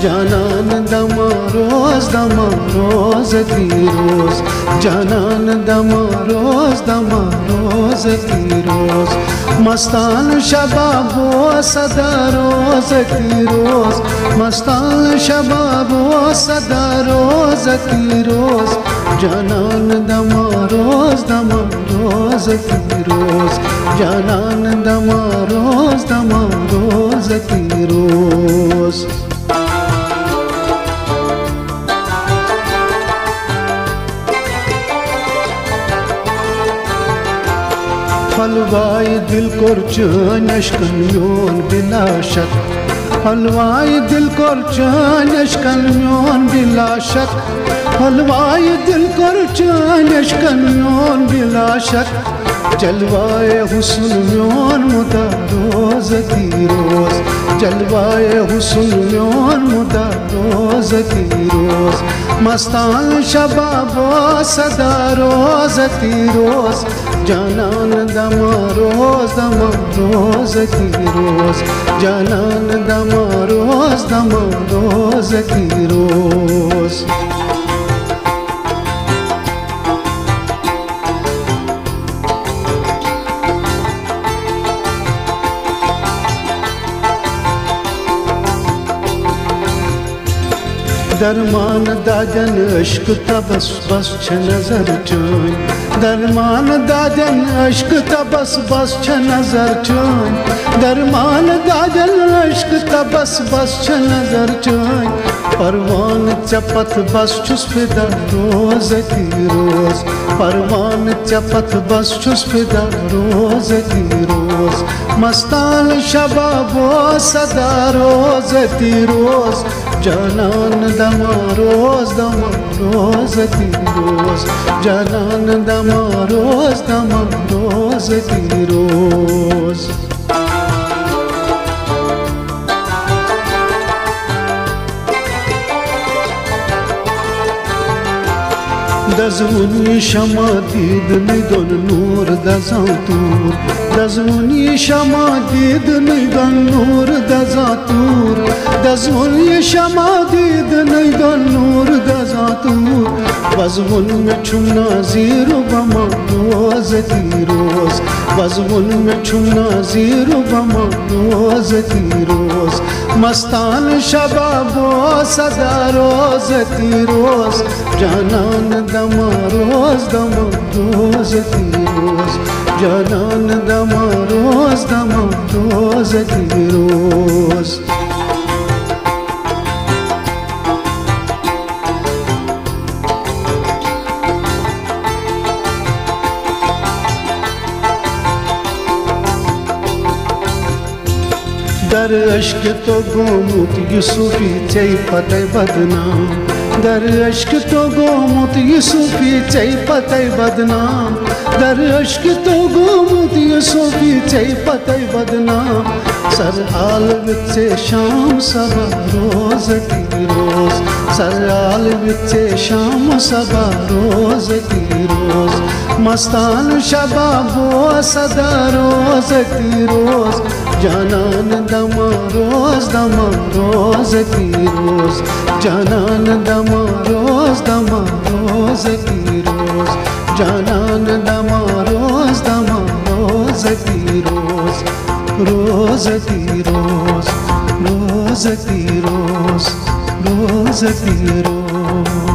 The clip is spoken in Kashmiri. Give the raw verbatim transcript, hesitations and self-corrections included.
جانان دما روز دما روز تی روز، جانان دما روز دما روز تی روز۔ مستان شباب و صدا روز تی روز، مستان شباب و صدا روز تی روز۔ جانان دما روز دما روز تی روز، جانان دما روز دما روز تی روز۔ پھلوایہِ دِل کوٚر چٲنۍ عشقن میون بلا شک۔ پھلوایہِ دِل کوٚر چٲنۍ عشقن میون بلا شک۔ پھلوایہِ دِل کوٚر چٲنۍ عشقن میون بلا شک۔ جلوایہِ حسن میون مدا روز تی روز، جلوایہِ حسن میون مدا روز تی روز۔ مستان شباب و صدا روز تی روز، جانان دما روز دما روز تی روز، جانان دما روز دما روز تی روز۔ درمان دادن عشق تبس بس چھ نظر چٲنۍ۔ درمان دادن عشق تبس بس چھ نظر چٲنۍ۔ درمان دادن عشق تبس بس چھ نظر چٲنۍ۔ پروان ژےٚ پتھ بس چھُس فدا روز تی روز۔ پروان ژےٚ پتھ بس چھُس فدا روز تی روز۔ مستان شباب و صدا روز تی روز، جانان دما روز دما روز تی روز، جانان دما روز دما روز تی روز۔ دزوُن یہِ شمع دیٖدنٕے دۄن نوٗر دزان توٗر۔ دزوُن یہِ شمع دیٖدنٕے دۄن نوٗر دزان توٗر۔ دزوُن یہِ شمع دیٖدنٕے دۄن نوٗر دزان توٗر۔ وزوُن مےٚ چھُم نازیٖرو بما روز تی روز۔ وزوُن مےٚ چھُم نازیٖرو بما روز تی روز۔ مستان شباب و صدا روز تی روز، جانان دما روز دما روز تی روز، جانان دما روز دما روز تی روز۔ در عشق تو گوٚمُت یہِ صوٗفی ژےٚ پتے بدنام۔ در عشق تو گوٚمُت یہِ صوٗفی ژےٚ پتے بدنام۔ در عشق تو گوٚمُت یہِ صوٗفی ژےٚ پتے بدنام۔ سر عالم ژےٚ شام صبا روز تی روز۔ سر عالم ژےٚ شام صبا روز تی روز۔ مستان شباب و صدا روز تی روز۔ جانان دما روز دما روز تی روز۔ جانان دما روز دما روز تی روز۔ جانان دما روز دما روز تی روز۔ روز تی روز۔ روز تی روز۔ روز تی روز۔